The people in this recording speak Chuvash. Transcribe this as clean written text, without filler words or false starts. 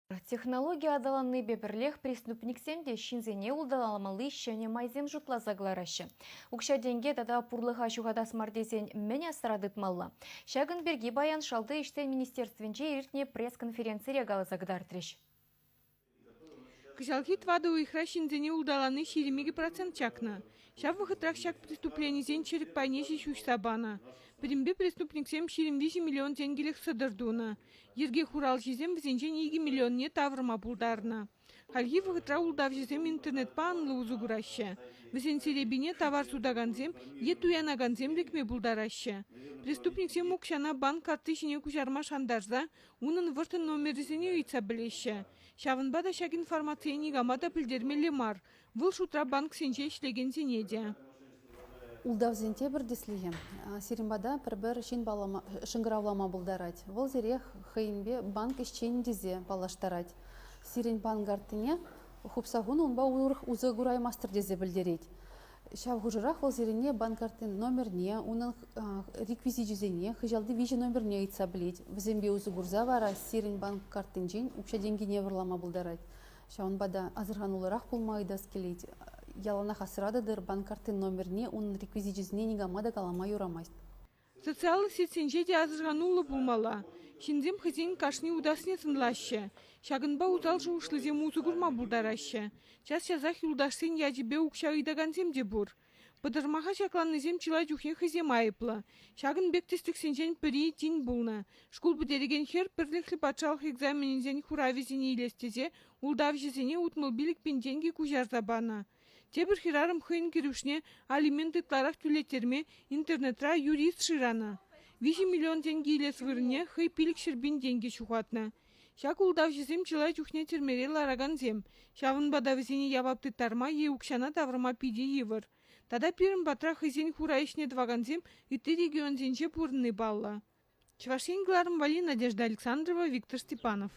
Технологи аталаннипе пӗрлех преступниксем те ҫынсене улталамалли ҫӗнӗ майсем шутласа кӑлараҫҫӗ. Укҫа-тенке тата пурлӑха ҫухатас мар тесен мӗн асра тытмалла? Ҫакӑн пирки паян Шалти ӗҫсен министерствинче иртнӗ пресс-конференцире каласа кӑтартрӗҫ. Кӑҫалхи тӑватӑ уйӑхра ҫынсене улталани 22% чакнӑ. Ҫав вӑхӑтрах ҫак преступленисен чӗрӗк пайне ҫеҫ уҫса панӑ. Пӗтӗмпе преступниксем 23 миллион тенкӗлӗх сӑтӑр тунӑ. Йӗрке хуралҫисем вӗсенчен 2 миллионне тавӑрма пултарнӑ. Хальхи вӑхӑтра ултавҫӑсем интернетпа анлӑ усӑ кураҫҫӗ. Вӗсен серепине тавар сутакансем е туянакансем лекме пултараҫҫӗ. Преступниксем укҫана банк картти ҫине куҫарма шантарса унӑн вӑрттӑн номерӗсене ыйтса пӗлеҫҫӗ. Ҫавӑнпа та ҫак информацие никама та пӗлтермелле мар, вӑл шутра банксенче ӗҫлекенсене те. Ултавсен тепӗр тӗслӗхӗ сирӗн пата пӗр-пӗр ҫын шӑнкӑравлама пултарать. Вӑл сире хӑйӗнпе банк ӗҫченӗ тесе паллаштарать. Сирӗн банк карттине хупса хунӑ унпа урӑх усӑ кураймастӑр тесе пӗлтерет. Ҫав хушӑрах вӑл сирӗнне банк карттин номерне, унӑн реквизичӗсене, хыҫалти виҫӗ номерне ыйтса пӗлет. Вӗсемпе усӑ курса вара сирӗн банк карттинчен укҫа-тенкине вӑрлама пултарать. Ҫавӑнпа та асӑрхануллӑрах пулма ыйтас килет. Яланах асра тытӑр, банк карттин номерне, унӑн реквизичӗсене никама та калама юрамасть. Социаллӑ сетьсенче те асӑрхануллӑ пулмалла. Ҫынсем хӑйсен кашни утасне сӑнлаҫҫӗ. Ҫакӑнпа усал шухӑшлисем усӑ курма пултараҫҫӗ. Час-часах юлташсен ячӗпе укҫа ыйтакансем те пур. Пӑтӑрмаха ҫакланнисем чылай чухне хӑйсем айӑплӑ. Ҫакӑн пек тӗслӗхсенчен пӗри тин пулнӑ. Шкул пӗтерекен хӗр пӗрлӗхлӗ патшалӑх экзаменӗсен хуравӗсене илес тесе ултавҫӑсене 65 пин тенкӗ куҫарса панӑ. Тепӗр хӗрарӑм хӑйӗн кӗрӳшне алимент ытларах тӳлеттерме интернетра юрист шыранӑ. 3 миллион тенкӗ илес вырӑнне хӑй 500 пин тенкӗ ҫухатнӑ. Ҫак ултавҫӑсем чылай чухне тӗрмере ларакансем, ҫавӑнпа та вӗсене явап тыттарма е укҫана тавӑрма питӗ йывӑр. Тата пирӗн патра хӑйсен хура ӗҫне тӑвакансем ытти регионсенче пурӑнни паллӑ. Чӑваш Ен кӑларӑм валли Надежда Александрова, Виктор Степанов.